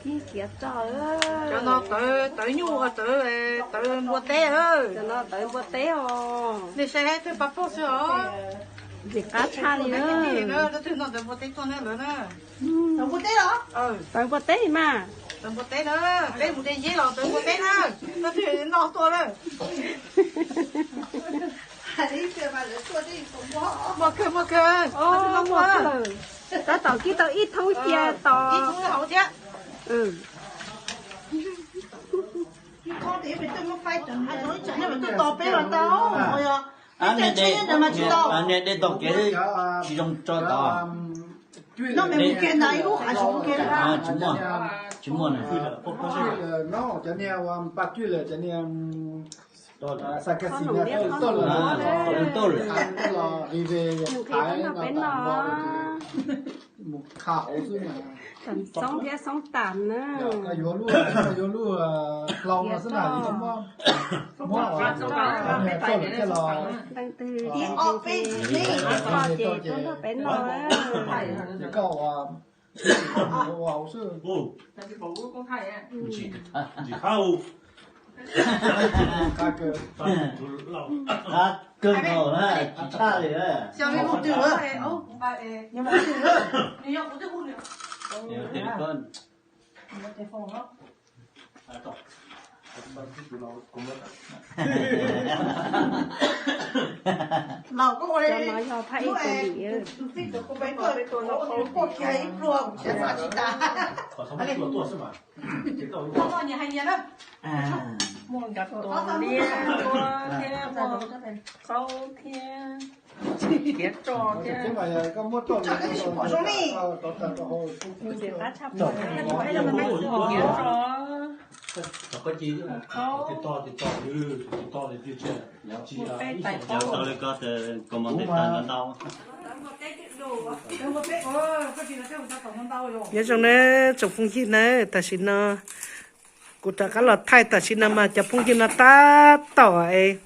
Kiav tso. Cov no tawv, tawv nyuj, tawv, tawv npua teb. Cov no tawv npua teb os. Nej saib twb pab pog xwb os. Ntxim qab tshaj li na. Leej twg noj tawv npua teb tuaj na lawm na. Tawv npua teb los? Tawv npua teb mas. Tawv npua teb na, peb mus de yeb los tawv npua teb na. Leej twg noj tuaj na. Muaj kawg, muaj kawg. Tab tom kib tau ib thoob cia tos. Ib thoob hauv thiab. Niag de tau kev tsis zoo tso tod. Tsis muaj, tsis muaj. Cov niag paj twj lawm, cov niag xa kas xis niag tawj lawm, tawj lawm los ris ve thaiv no tas npo mus kha hauv xwb mas. Tam xoob thiab xoob tas na. Yuav lub, yuav lub hlau no xwb na, muab tawj lawm thiaj los ris ve tau ces, ces koj ua hauv xwb. Qab kawg nkaus na, tsis tshaj li na. Cov no yog phaj ej tus lim. Muaj nkav tuas liab, muaj thiab, muaj qaub thiab, kiav tso thiab. Ntxim qab tshaj plaws. Kiav tso, qaub, muaj peb tais qaub. Nyob zoo na tsoom phooj ywg na, tam sim no kuv rov qab los thaij, tam sim no mas cov phooj ywg no tab tom es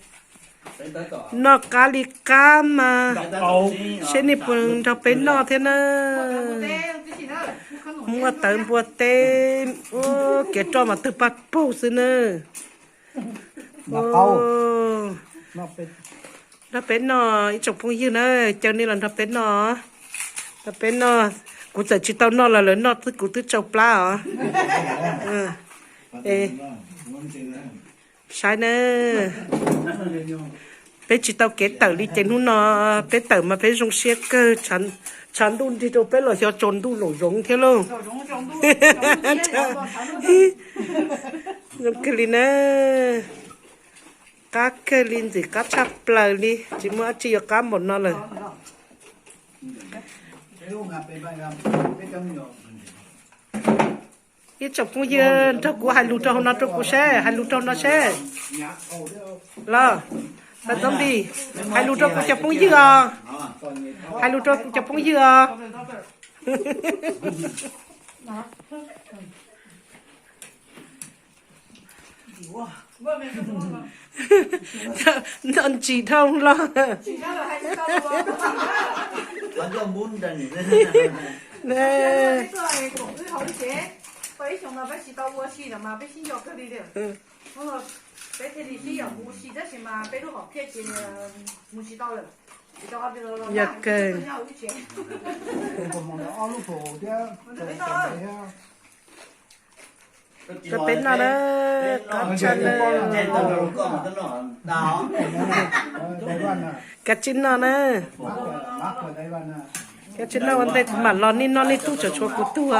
noj qab li qab mas, seb nej puas nrog peb noj thiab na. Muaj tawv npua teb, ua kev roj mas twb paj paug xwb na. Nrog peb noj ib tsoom phooj ywg na, caw nej los nrog peb noj. Nrog peb noj, kuv txawm tsis tau noj los lawv noj twb kuv twb tsau plab os. Saib na, peb tsis tau kev tawm li ces hnub no peb tawm mas peb zoo siab kawg, tshav ntuj nrig rau peb los xyov tsaus ntuj nraum zoov thiab lauj. Zoo kawg li na, qab kawg li, ntxim qab tshaj plaws li, tsis muaj dab tsi yuav qab npaum no lawm. Ib tsoom phooj ywg nrog kuv hais lus rau hauv no rau kuv seb, hais lus rau hauv no seb. Los, Txoov Npis, hais lus rau kuv cov phooj ywg os. Hais lus rau kuv cov phooj ywg os. Noj ntsis dhau los. Yog kawg. Koj peb noj na, qab tshaj na. Koj tsib noj na. Koj tsib noj ua ntej mam los nej noj nej tug, tseem tshuav kuv tug.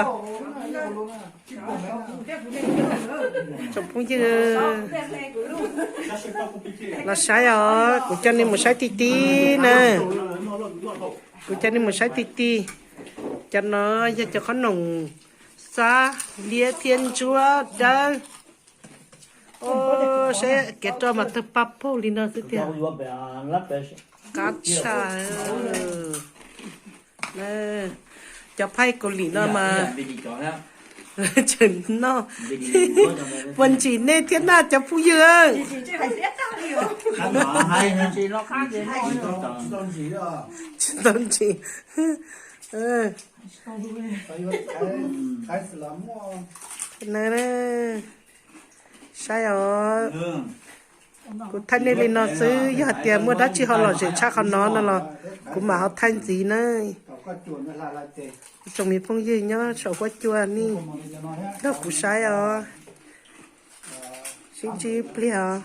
Tsoom phooj ywg, los saib os, kuv coj nej mus saib ti ti na. Kuv coj nej mus saib ti ti. Cov no yog cov qhob noom xab liab thiab ntsuab dawb. Saib kev roj mas tawg paj paug li no xwb tiag. Qab tshaj. Cov phaij Kaus Lim no mas tseem noj. Puas ntsim nej thiab na cov phooj ywg? Tsis tau ntsim. Na, saib os, kuv thaij nej li no xwb, yog hais tias muaj dab tsi ho lom zem tshaj qhov no no los kuv mam ho thaij ntxiv na. Tsoom me phooj ywg nyob saum huab cua nej nrog kuv saib os, sib ntsib ib pliag os.